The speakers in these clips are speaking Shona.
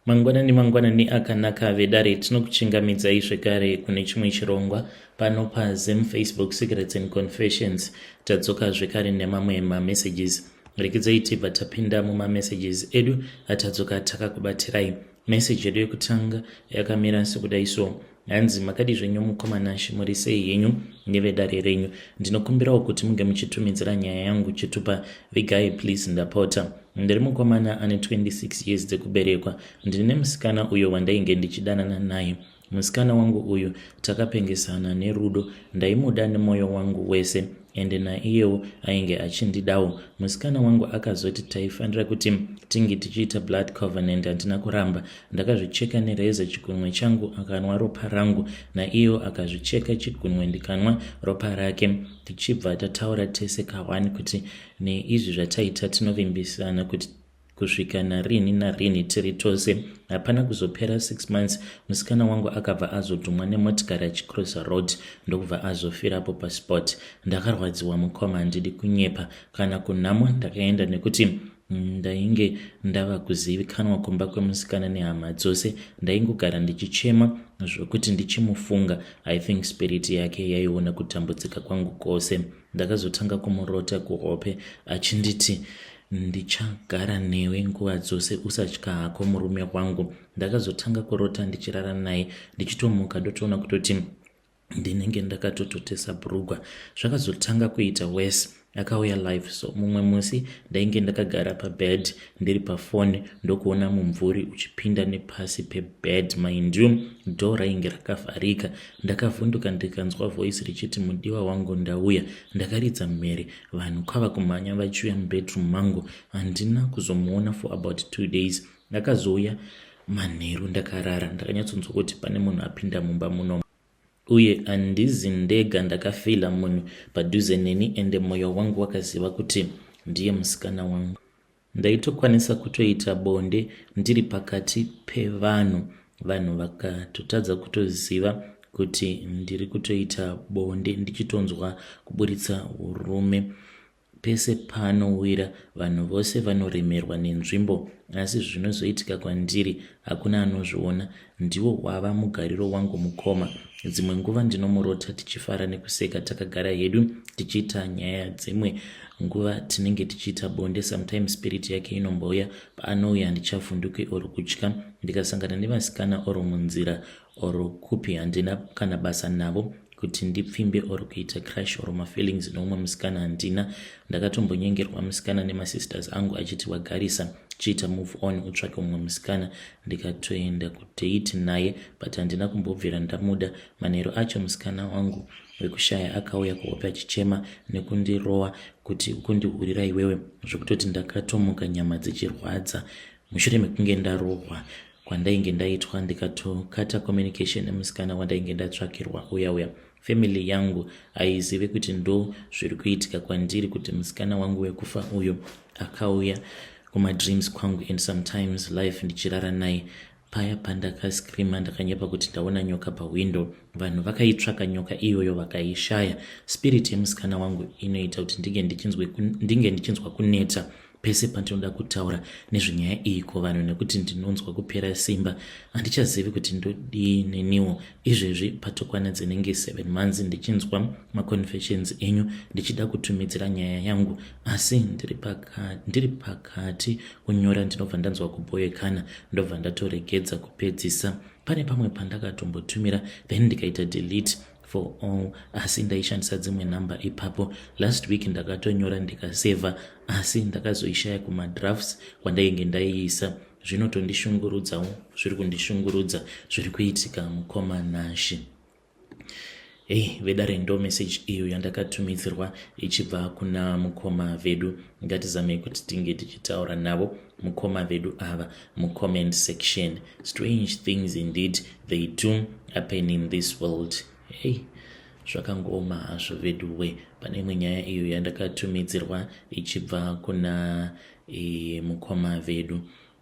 Mangwanani mangwanani akanaka vedare, tinokuchingamidzai zvekare kune chimwe chirongwa pano paZim Facebook Secrets and Confessions. Tadzoka zvekare nemamwe mamessages. Rekidzai tibva tapinda mumamessages edu atadzoka takakubatirai. Message yedu yekutanga yakamira sekudai so. Hanzi makadii zvenyu mukoma Nashe, muri sei henyu nevedare renyu? Ndinokumbirawo kuti munge muchitumidzira nyaya yangu chitupa vigai please ndapota. Ndiri mukomana ane 26 years dzekuberekwa. Ndine musikana uyo wandainge ndichidanana naye. Musikana wangu uyu takapengesana nerudo, ndaimuda nemoyo wangu wese ende naiyewo ainge achindidawo. Musikana wangu akazoti taifanira kuti tinge tichiita blood covenant, handina kuramba. Ndakazvicheka nereza chigunwe changu akanwa ropa rangu, naiyewo akazvicheka chigunwe ndikanwa ropa rake, tichibva tataura tese kahwani kuti neizvi zvataita tinovimbisana kuti kusvika narinhi narinhi tiri tose. Hapana kuzopera 6 months musikana wangu akabva azodhumwa nemotikari achicrossa road ndokubva azofirapo paspot. Ndakarwadziwa mukoma, handidi kunyepa, kana kunhamo ndakaenda nekuti ndainge ndava kuzivikanwa kumba kwemusikana nehama dzose. Ndaingogara ndichichema zvokuti ndichimufunga. I think spirit yake yaiona kutambudzika kwangu kwose. Ndakazotanga kumurota kuhope achinditi ndichagara newe nguva dzose, usatya hako murume wangu. Ndakazotanga kurota ndichirara naye, ndichitomuka ndotoona kutoti ndinenge ndakatototesa bhurugwa. Zvakazotanga kuita worse akauya live. So mumwe musi ndainge ndakagara pabed ndiri pafoni, ndokuona mumvuri uchipinda nepasi pebed. Mind you, door rainge rakavharika. Ndakavhunduka ndikanzwa voice richiti, mudiwa wangu ndauya. Ndakaridza mhere, vanhu kwava kumhanya vachiuya mubedroom mangu. Handina kuzomuona for about 2 days. Ndakazouya manheru ndakarara, ndakanyatsonzwa kuti pane munhu apinda mumba muno uye handizi ndega. Ndakafeela munhu padhuze neni ende mwoyo wangu wakaziva kuti ndiye musikana wangu. Ndaitokwanisa kutoita bonde ndiri pakati pevanhu, vanhu vakatotadza kutoziva kuti ndiri kutoita bonde, ndichitonzwa kuburitsa urume. Pese paanowira vanhu vose vanoremerwa nenzvimbo, asi zvinozoitika kwandiri hakuna anozviona. Ndiwo wava mugariro wangu mukoma. Dzimwe nguva ndinomurota tichifara nekuseka takagara hedu tichiita nyaya, dzimwe nguva tinenge tichiita bonde. Sometimes spirit yake inombouya. Paanouya handichavhunduki or kutya. Ndikasangana nevasikana or munzira or kupi, handina kana basa navo. Kuti ndipfimbe or kuita crush or mafeelings neumwe musikana handina. Ndakatombonyengerwa musikana nemasisters angu achiti wagarisa, chiita move on utsvake umwe musikana. Ndikatoenda kudate naye but handina kumbobvira ndamuda. Manheru acho musikana wangu wekushaya akauya kuhope achichema nekundirowa kuti ukundihurira iwewe, zvekutoti ndakatomuka nyama dzichirwadza mushure mekunge ndarohwa kwandainge ndaitwa. Ndikatokata communication nemusikana wandainge ndatsvakirwa uya uya. Family yangu haizive kuti ndo zviri kuitika kwandiri, kuti musikana wangu wekufa uyo akauya kumadreams kwangu and sometimes life ndichirara naye. Paya pandakascreama ndakanyepa kuti ndaona nyoka pahwindo. Vanhu vakaitsvaka nyoka iyoyo vakaishaya. Spirit yemusikana wangu inoita kuti ndinge ndichinzwa kuneta pese pandinoda kutaura nezvenyaya iyi kuvanhu, nekuti ndinonzwa kupera simba. Handichazivi kuti ndodii neniwo. Izvezvi patokwana dzinenge 7 months ndichinzwa maconfessions enyu, ndichida kutumidzira nyaya yangu, asi ndiri pakati kunyora ndinobva ndanzwa kubhoyekana, ndobva ndatoregedza kupedzisa. Pane pamwe pandakatombotumira then ndikaita delete for all, asi ndaishandisa dzimwe nhamba ipapo. Last week ndakatonyora ndikasevha, asi ndakazoishaya kumadrafts kwandainge ndaiisa. Zvinotondishungurudzawo, zviri kundishungurudza zviri kuitika mukoma Nashi. Hei vedare, ndo message iyo yandakatumidzirwa ichibva kuna mukoma vedu. Ngatizamei kuti tinge tichitaura navo mukoma vedu ava mucomment section. Strange things indeed, they do happen in this world. Hey, zvakangooma hazvo veduwe. Pane imwe nyaya iyo yandakatumidzirwa ichibva kuna mukoma vedu.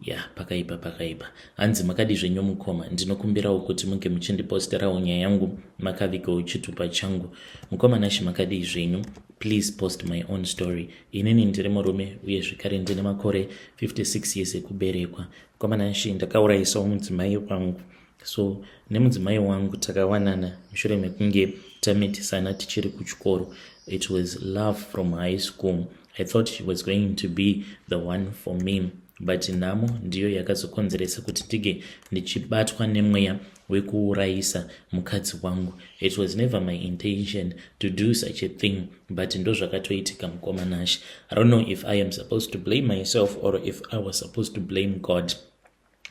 Ya, pakaipa, pakaipa. Hanzi, "Makadi zvenyu mukoma? Ndinokumbirawo kuti munge muchindiposterawo nyaya yangu makavigawo chitupa changu." Mukoma Nashi, makadii zvenyu? Please post my own story. Inini ndiri murume uye zvekare ndine makore 56 years ekuberekwa. Mukoma Nashi, ndakaurayisawo mudzimai wangu. So nemudzimai wangu takawanana mushure mekunge tamitisana tichiri kuchikoro. It was love from high school. I thought she was going to be the one for me, but nhamo ndiyo yakazokonzeresa kuti ndige ndichibatwa nemweya wekuurayisa mukadzi wangu. It was never my intention to do such a thing, but ndo zvakatoitika. Mukoma Nash, I don't know if I am supposed to blame myself or if I was supposed to blame God.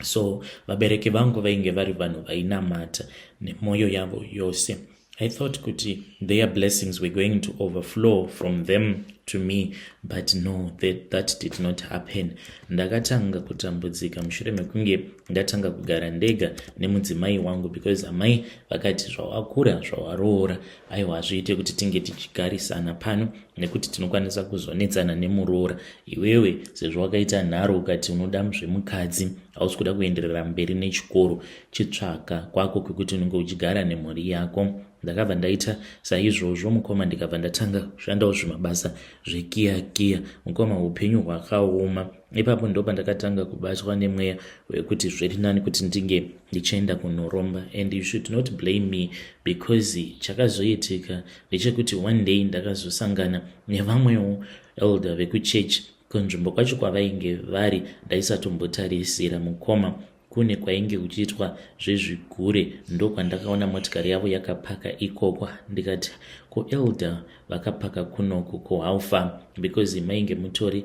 So vabereki vangu vainge vari vanhu vainamata nemwoyo yavo yose. I thought kuti their blessings were going to overflow from them to me, but no, that did not happen. Ndakatanga kutambudzika mushure mekunge ndatanga kugara ndega nemudzimai wangu, because amai vakati, "Zvawakura, zvawaroora, aiwa, hazviite kuti tinge tichigarisana pano nekuti tinokwanisa kuzonetsana nemuroora. Iwewe sezvo wakaita nharo ukati unoda zvemukadzi, hausi kuda kuenderera mberi nechikoro, chitsvaka kwako kwekuti unenge uchigara nemhuri yako." Ndakabva ndaita saizvozvo, mukoma, ndikabva ndatanga kushandawo zvimabasa zvekiyakiya. Mukoma, upenyu hwakaoma. Ipapo ndo pandakatanga kubatwa nemweya wekuti zviri nani kuti ndinge ndichienda kunoromba. And you should not blame me, because chakazoitika ndechekuti one day ndakazosangana nevamwewo elder vekuchechi. Kunzvimbo kwacho kwavainge vari ndaisatombotarisira, mukoma. Kune kwainge kuchiitwa zvezvigure, ndokwandakaona motikari yavo yakapaka ikoko. Ndikati, "Ko elder vakapaka kunoku, ko how far?" Because mainge mutori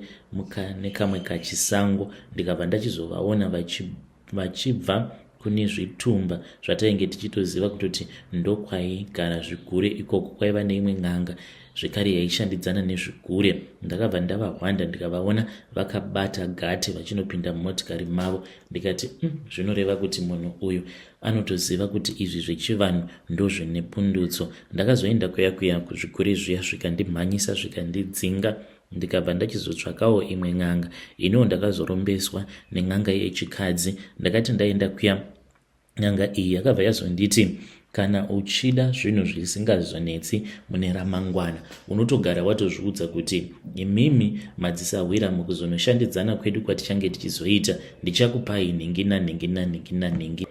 nekamwe kachisango. Ndikabva ndachizovaona vachibva kune zvitumba zvatainge tichitoziva kutoti ndokwaigara zvigure ikoko. Kwaiva neimwe n'anga zvekare yaishandidzana nezvigure. Ndakabva ndavahwanda, ndikavaona vakabata gate vachinopinda mumotikari mavo. Ndikati, zvinoreva kuti munhu uyu anotoziva kuti izvi zvechivanhu ndozvine pundutso." Ndakazoenda kuya kuya kuzvigure zviya, zvikandimhanyisa, zvikandidzinga. Ndikabva ndachizotsvakawo imwe n'anga. Iniwo ndakazorombeswa nen'anga yechikadzi. Ndakati ndaenda kuya, n'anga iyi yakabva yazonditi, "Kana uchida zvinhu zvisingazonetsi mune ramangwana, unotogara watozviudza kuti imimi madzisahwira, mukuzonoshandidzana kwedu kwatichange tichizoita, ndichakupai nhingi nanhingi nanhingi nanhingi."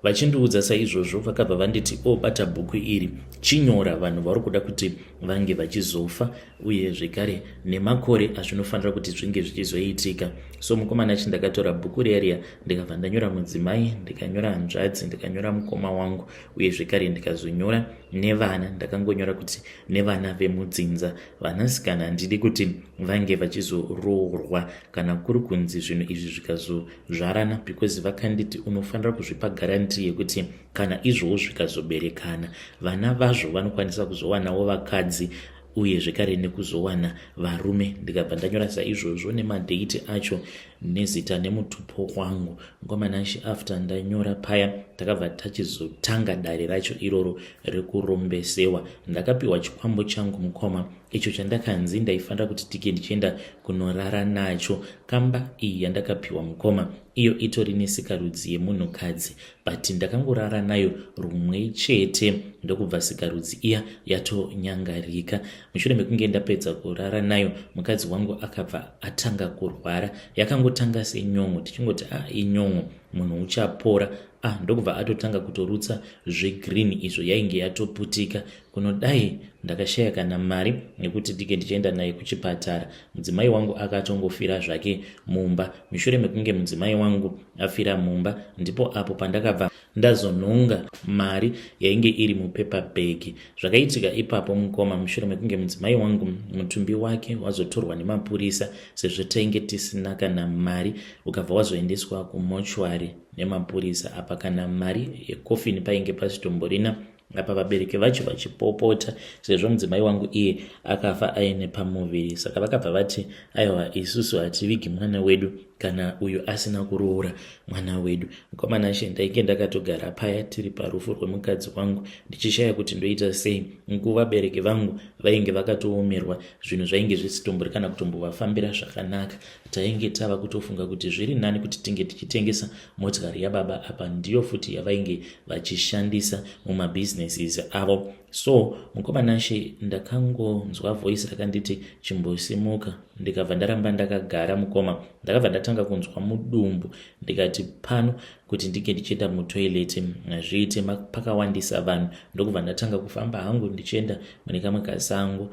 Vachindiudza saizvozvo, vakabva vanditi, "Obata oh, bhuku iri, chinyora vanhu vari kuda kuti vange vachizofa uye zvekare nemakore azvinofanira kuti zvinge zvichizoitika." So mukomana chi, ndakatora bhuku riya riya, ndikabva ndanyora mudzimai, ndikanyora hanzvadzi, ndikanyora mukoma wangu, uye zvekare ndikazonyora nevana. Ndakangonyora kuti nevana vemudzinza, vanasikana handidi kuti vange vachizoroorwa kana kuri kunzi zvinhu izvi zvikazozvarana, because vakanditi, "Unofanira kuzvipa guarantee yekuti kana izvowo zvikazoberekana, vana vazvo vanokwanisa kuzowanawo vakadzi uye zvekare nekuzowana varume." Ndikabva ndanyora saizvozvo nemadate acho, nezita nemutupo wangu. Ngomanashe, after ndanyora paya, takabva tachizotanga dare racho iroro rekurombesewa. Ndakapiwa chikwambo changu, mukoma, icho chandakanzi ndaifanira kuti tike ndichienda kunorara nacho. Kamba iyi yandakapiwa, mukoma, iyo itori nesikarudzi yemunhukadzi, but ndakangorara nayo rumwe chete, ndokubva sikarudzi iya yatonyangarika. Mushure mekunge ndapedza kurara nayo, mukadzi wangu akabva atanga kurwara. Yakangotanga senyongo, tichingoti, "A ah, inyongo, munhu uchapora." Ah, ndokubva atotanga kutorutsa zvegreen, izvo yainge yatoputika. Kunodai ndakashaya kana mari nekuti ndike ndichienda naye kuchipatara. Mudzimai wangu akatongofira zvake mumba. Mushure mekunge mudzimai wangu afira mumba, ndipo apo pandakabva ndazonhonga mari yainge iri mupaper bag. Zvakaitika ipapo, mukoma, mushure mekunge mudzimai wangu mutumbi wake wazotorwa nemapurisa, sezvo tainge tisina kana mari, ukabva wazoendeswa kumochwari nemapurisa. Apa kana mari yekofini painge pasitomborina. Apa vabereki vacho vachipopota, sezvo mudzimai wangu iye akafa aine pamuviri. Saka vakabva vati, "Aiwa, isusu hativigi mwana wedu Kana uyu asina kuroora mwana wedu. Mukomana she, ndainge ndakatogara paya tiri parufu rwemukadzi wangu ndichishaya kuti ndoita sei. Nguva vabereki vangu vainge vakatoomerwa, zvinhu zvainge zvisitombori kana kutombovafambira zvakanaka. Tainge tava kutofunga kuti zviri nani kuti tinge tichitengesa motikari yababa, apa ndiyo futi yavainge vachishandisa mumabhizinesis avo. So mukomanashe, ndakangonzwa voice rakanditi chimbosimuka, ndikabva ndaramba ndakagara mukoma. Ndakabva ndatanga kunzwa mudumbu, ndikati pano kuti ndinge ndichienda mutoilet hazviite, pakawandisa vanhu. Ndokubva ndatanga kufamba hangu ndichienda mune kamwe kasango.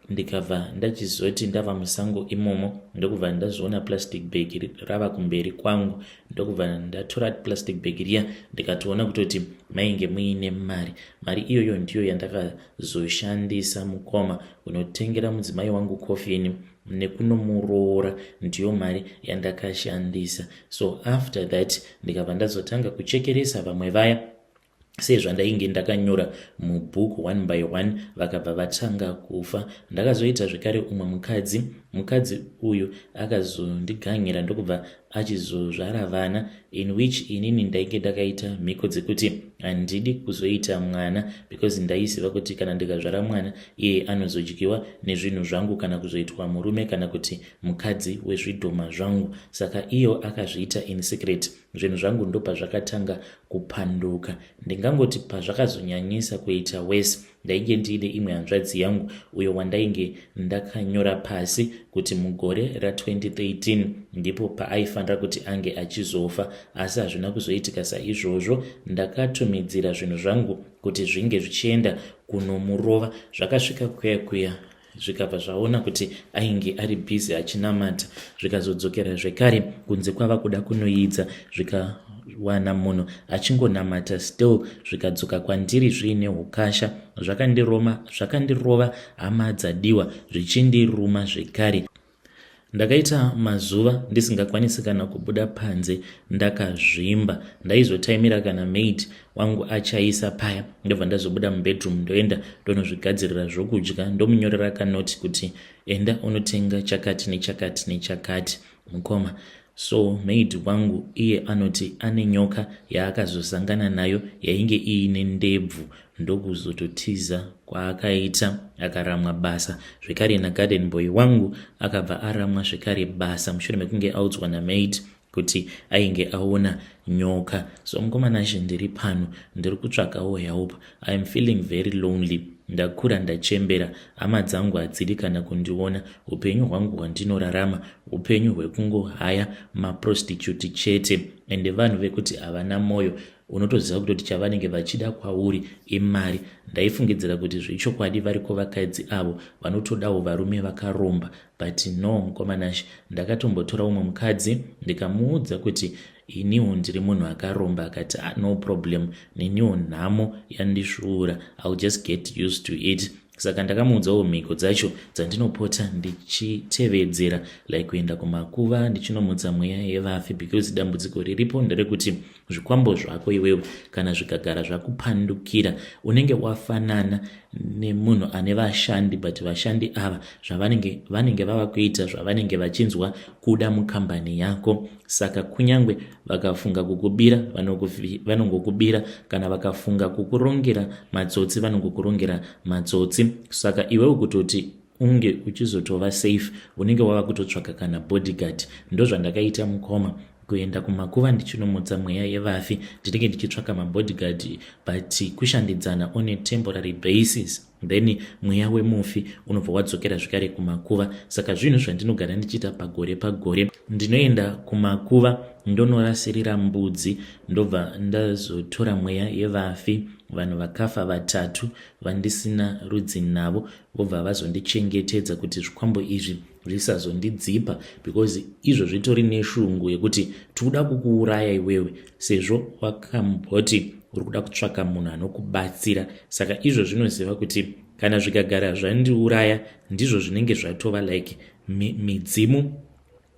Ndikabva ndachizoti ndava musango imomo, ndokubva ndazoona plastic bag rava kumberi kwangu. Ndokubva ndatora plastic bag riya, ndikatoona kutoti mainge muine mari. Mari iyoyo ndiyo yandakazoshandisa mukoma kunotengera mudzimai wangu kofini nekunomuroora. Ndiyo mari yandakashandisa. So after that ndikabva ndazotanga kuchekeresa vamwe vaya sezvandainge ndakanyora mubhuku, one by one vakabva vatanga kufa. Ndakazoita zvekare umwe mukadzi. Mukadzi uyu akazondigangira, ndokubva achizozvara vana, in which inini ndainge ndakaita mhiko dzekuti handidi kuzoita mwana, because ndaiziva kuti kana ndikazvara mwana iye anozodyiwa nezvinhu zvangu, kana kuzoitwa murume kana kuti mukadzi wezvidhoma zvangu. Saka iyo akazviita in secret. Zvinhu zvangu ndopazvakatanga kupanduka. Ndingangoti pazvakazonyanyisa kuita worse, ndainge ndiine imwe hanzvadzi yangu uyo wandainge ndakanyora pasi kuti mugore ra2013 ndipo paaifanira kuti ange achizofa, asi hazvina kuzoitika saizvozvo. Ndakatumidzira zvinhu zvangu kuti zvinge zvichienda kunomurova. Zvakasvika kuya kuya, zvikabva zvaona kuti ainge ari busy achinamata, zvikazodzokera zvekare kunze kwava kuda kunoidza, zvikawana munhu achingonamata still. Zvikadzoka kwandiri zviine ukasha, zvakandiroma, zvakandirova hama dzadiwa, zvichindiruma zvekare. Ndakaita mazuva ndisingakwanisi kana kubuda panze, ndakazvimba. Ndaizotaimira kana maid wangu achaisa paya, ndobva ndazobuda mubedroom, ndoenda ndonozvigadzirira zvokudya, ndomunyorera kanoti kuti enda unotenga chakati nechakati nechakati mukoma. So maid wangu iye anoti ane nyoka yaakazosangana nayo yainge iine ndebvu, ndokuzototiza kwaakaita, akaramwa basa zvekare. Nagarden boy wangu akabva aramwa zvekare basa mushure mekunge audzwa namaid kuti ainge aona nyoka. So mukomanashe, ndiri pano, ndiri kutsvakawo help. I am feeling very lonely. Ndakura, ndachembera, hama dzangu hadzidi kana kundiona. Upenyu hwangu hwandinorarama upenyu hwekungohaya maprostitute chete, ende vanhu vekuti havana mwoyo. Unotoziva kutoti chavanenge vachida kwauri imari. Ndaifungidzira kuti zvechokwadi variko vakadzi avo vanotodawo varume vakaromba, but no. Mukomanashe, ndakatombotora umwe mukadzi, ndikamuudza kuti iniwo ndiri munhu akaromba. Akati, ah, no problem, neniwo nhamo yandisvuura, I'll just get used to it. Saka ndakamuudzawo mhiko dzacho dzandinopota ndichitevedzera, like kuenda kumakuva ndichinomutsa mweya yevafi, because dambudziko riripo nderekuti zvikwambo zvako iwewe kana zvikagara zvakupandukira, unenge wafanana nemunhu ane vashandi, but vashandi ava zvavanenge vanenge vava kuita zvavanenge vachinzwa kuda mukambani yako. Saka kunyange vakafunga kukubira, vanongokubira. Kana vakafunga kukurongera matsotsi, vanongokurongera matsotsi. Saka iwewe kutoti unge uchizotova safe, unenge wava kutotsvaka kana bodyguard. Ndozvandakaita mukoma, kuenda kumakuva ndichinomutsa mweya yevafi. Ndinenge ndichitsvaka mabodyguard, but kushandidzana on a temporary basis, then mweya wemufi unobva wadzokera zvekare kumakuva. Saka zvinhu zvandinogara ndichiita pagore pagore, ndinoenda kumakuva, ndonorasirira mbudzi, ndobva ndazotora mweya yevafi, vanhu vakafa vatatu vandisina rudzi navo, vobva vazondichengetedza kuti zvikwambo izvi zvisazondidzipa, because izvo zvitori neshungu yekuti tikuda kukuuraya iwewe, sezvo wakamboti uri kuda kutsvaka munhu anokubatsira. Saka izvo zvinoziva kuti kana zvikagara zvandiuraya, ndizvo zvinenge zvatova like midzimu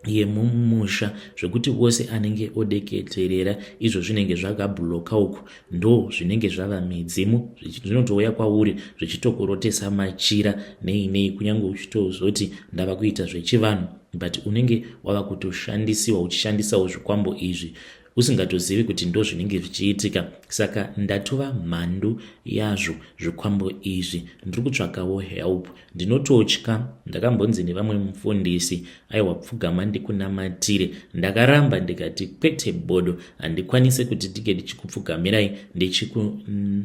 yemumusha, zvekuti wose anenge odeketerera izvo zvinenge zvakabhuloka uku, ndo zvinenge zvava midzimu, zvinotouya kwauri zvichitokurotesa machira nei nei, kunyange uchitozoti ndava kuita zvechivanhu. But unenge wava kutoshandisiwa, uchishandisawo zvikwambo izvi usingatozivi kuti ndo zvinenge zvichiitika. Saka ndatova mhandu yazvo zvikwambo izvi. Ndiri kutsvakawo help. Ndinototya. Ndakambonzi nevamwe mufundisi, "Aiwa, pfugama ndikunamatire." Ndakaramba, ndikati, "Kwete, bodo, handikwanisi kuti ndinge ndichikupfugamirai,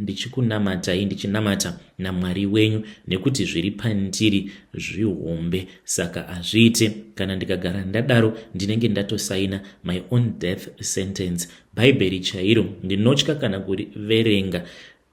ndichikunamatai, ndichinamata naMwari wenyu, nekuti zviri pandiri zvihombe, saka hazviite. Kana ndikagara ndadaro, ndinenge ndatosaina my own death sentence." Bhaibheri chairo ndinotya kana kuriverenga,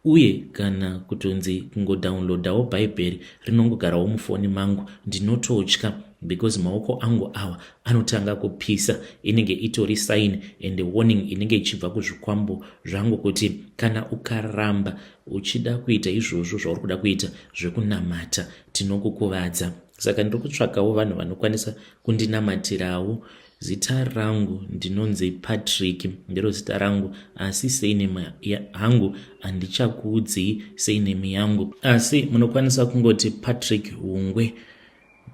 uye kana kutonzi kungodownloadawo Bhaibheri rinongogarawo mufoni mangu, ndinototya because maoko angu awa anotanga kupisa. Inenge itori sign and warning inenge ichibva kuzvikwambo zvangu kuti kana ukaramba uchida kuita izvozvo zvauri kuda kuita zvekunamata, tinokukuvadza. Saka ndiri kutsvakawo vanhu vanokwanisa kundinamatirawo. Zita rangu ndinonzi Patrick, ndiro zita rangu, asi surname hangu handichakuudzii surname yangu, asi munokwanisa kungoti Patrick Hungwe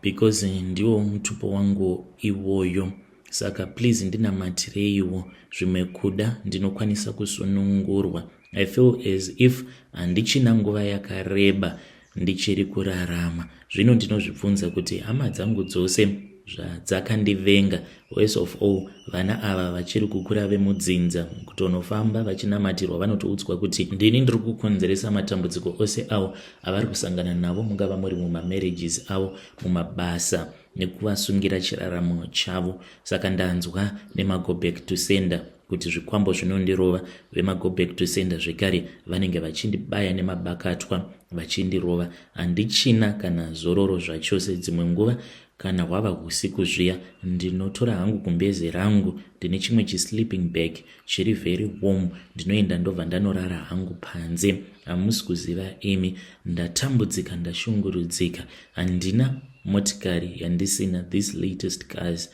because ndiwo mutupo wangu iwoyo. Saka please ndinamatireiwo, zvimwe kuda ndinokwanisa kusunungurwa. I feel as if handichina nguva yakareba ndichiri kurarama. Zvino ndinozvibvunza kuti hama dzangu dzose zvadzakandivenga, worst of all vana ava vachiri kukura vemudzinza, kutonofamba vachinamatirwa, vanotoudzwa kuti ndini ndiri kukonzeresa matambudziko ose avo avari kusangana navo, mungava muri mumamarriages avo, mumabasa, nekuvasungira chiraramo chavo. Saka ndanzwa nemago back to sender kuti zvikwambo zvinondirova. Vemago back to sender zvekare vanenge vachindibaya nemabakatwa, vachindirova. Handichina kana zororo zvachose. Dzimwe nguva kana hwava usiku zviya, ndinotora hangu gumbeze rangu, ndine chimwe chisleeping bag chiri very warm, ndinoenda ndobva ndanorara hangu panze. Hamusi kuziva imi, ndatambudzika, ndashungurudzika. Handina motikari yandisina. This latest cars,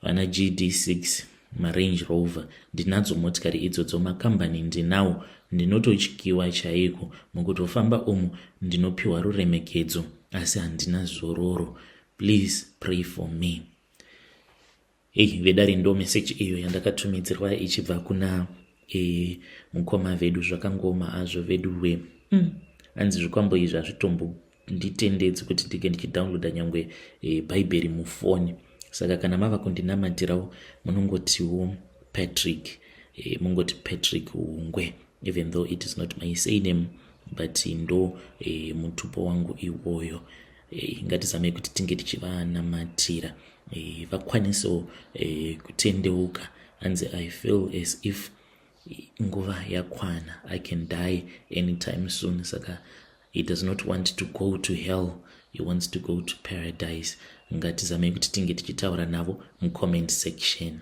vana GD6, maRange Rover, ndinadzo motikari idzodzo. Makambani ndinawo, ndinototyiwa chaiko. Mukutofamba umu ndinopiwa ruremekedzo, asi handina zororo. Please pray for me. Hei vedare, ndo meseji iyo yandakatumidzirwa ichibva kuna mukoma vedu. Zvakangoma azvo vedu we. Hanzi zvikwambo izvi hazvitombonditendedzi kuti ndinge ndichidownloada nyangwe Bhaibheri mufoni. Saka kana mava kundinamatirawo, munongotiwo Patrick, mungoti Patrick Hungwe, even though it is not my surname, but ndo mutupo wangu iwoyo. Ngatizamei kuti tinge tichivanamatira, vakwanisewo kutendeuka. Hanzi, "I feel as if nguva yakwana, I can die anytime soon." Saka he does not want to go to hell, he wants to go to paradise. Ngatizamei kuti tinge tichitaura navo mucomment section.